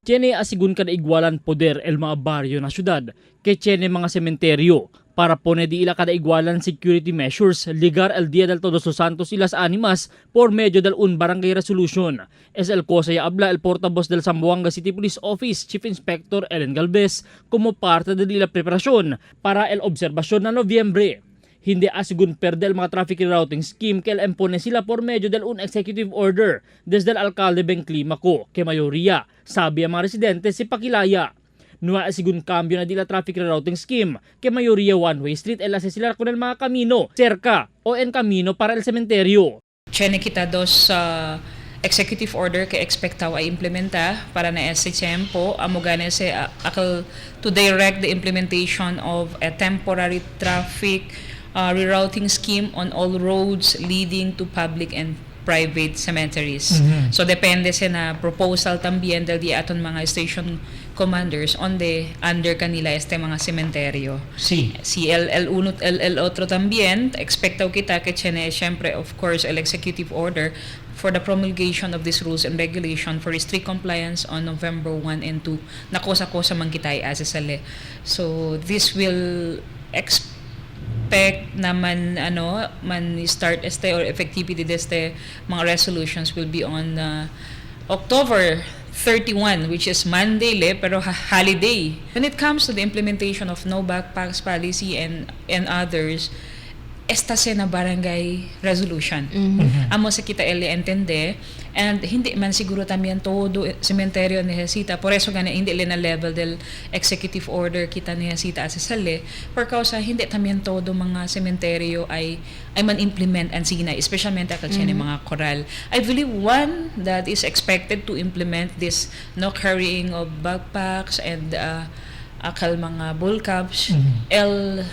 Tiene asigun kada igualan poder el mga baryo na syudad que tiene mga sementeryo para pone di ila kada igualan security measures ligar el Dia del Todos los Santos y las Animas por medio del un barangay resolution. Es el cosa ya habla el portavoz del Zamboanga City Police Office, Chief Inspector Ellen Galvez, como parte de la preparación para el observación na Nobyembre. Hindi asigun perde el mga traffic routing scheme que el empone sila por medio del un executive order desde el alcalde Ben Climaco, que mayoría, sabi ang mga residente si Pakilaya. Nua asigun cambio na dila traffic routing scheme, que mayoría one-way street el hace sila con el mga camino, cerca o en camino para el cementerio. Tiene kita dos executive order que expectaw ay implementa para na ese tiempo amo gani se akal to direct the implementation of a temporary traffic rerouting scheme on all roads leading to public and private cemeteries. So depende sa na proposal también del di aton mga station commanders on the under kanila este mga sementeryo. Sí. Si el uno el otro también expectaw kita que tiene siempre, of course, el executive order for the promulgation of these rules and regulation for strict compliance on November 1 and 2 na kosa-kosa man kita ay asa sale. So this will expect naman ano man start este or effectivity deste mga resolutions will be on October 31, which is Monday le, pero holiday. When it comes to the implementation of no backpacks policy and others, esta se na barangay resolution. Amo sa kita ele entende and hindi man siguro también todo cementerio necesita. Por eso gani hindi le na level del executive order kita necesita asa sale por causa hindi también todo mga cementerio ay man implement ang sina, especialmente akal mm mga koral. I believe one that is expected to implement this no carrying of backpacks and akal mga bull caps, El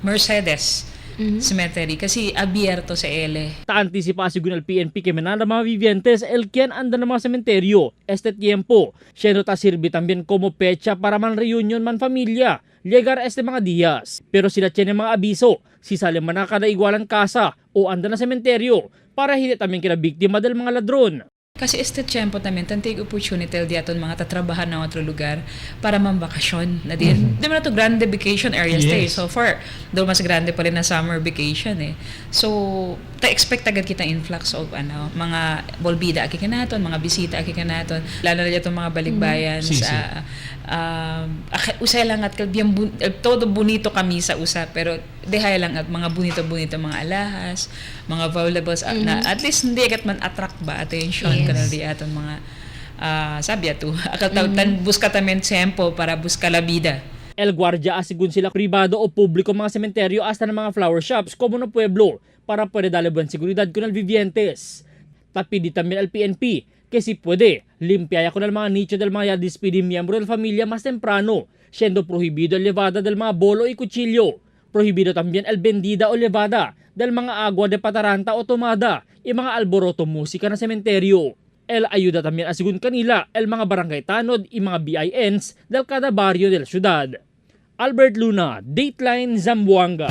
Mercedes Cemetery kasi abierto sa ele. Ta-anticipa sigun el PNP que menala mga vivientes el quien anda na mga cementerio este tiempo. Siendo ta sirve también como pecha para man reunion man familia llegar este mga días. Pero sila tiene mga abiso si sale man na kada igualan casa o anda na cementerio para hindi también kila biktima del mga ladron. Kasi este tiempo también tantig opportunity el diaton mga tatrabahan na otro lugar para mambakasyon na din. Di man na to grande vacation areas yes. So far, do mas grande pa rin na summer vacation eh. So, ta-expect agad kita influx of ano, mga bolbida aki kanaton, mga bisita aki kanaton, lalo na itong mga balikbayan sa usay lang at bien todo bonito kami sa usa pero dehay lang at mga bonito-bonito mga alahas, mga valuables na at least hindi agad man attract ba attention kanal di aton mga sabia tu akal tan busca también tiempo para buscar la vida. El guardia asigun sila pribado o publiko mga sementeryo hasta ng mga flower shops como no pueblo para pwede dale buen seguridad con el vivientes. Tapidi también el PNP que si puede, limpiaya con el mga nicho del mga despidi miembro del familia más temprano, siendo prohibido el levada del mga bolo y cuchillo. Prohibido también el vendida o levada del mga agua de pataranta o tomada y mga alboroto musika na sementeryo. El ayuda también asigun kanila el mga barangay tanod y mga BINs del cada barrio de la ciudad. Albert Luna, Dateline Zamboanga.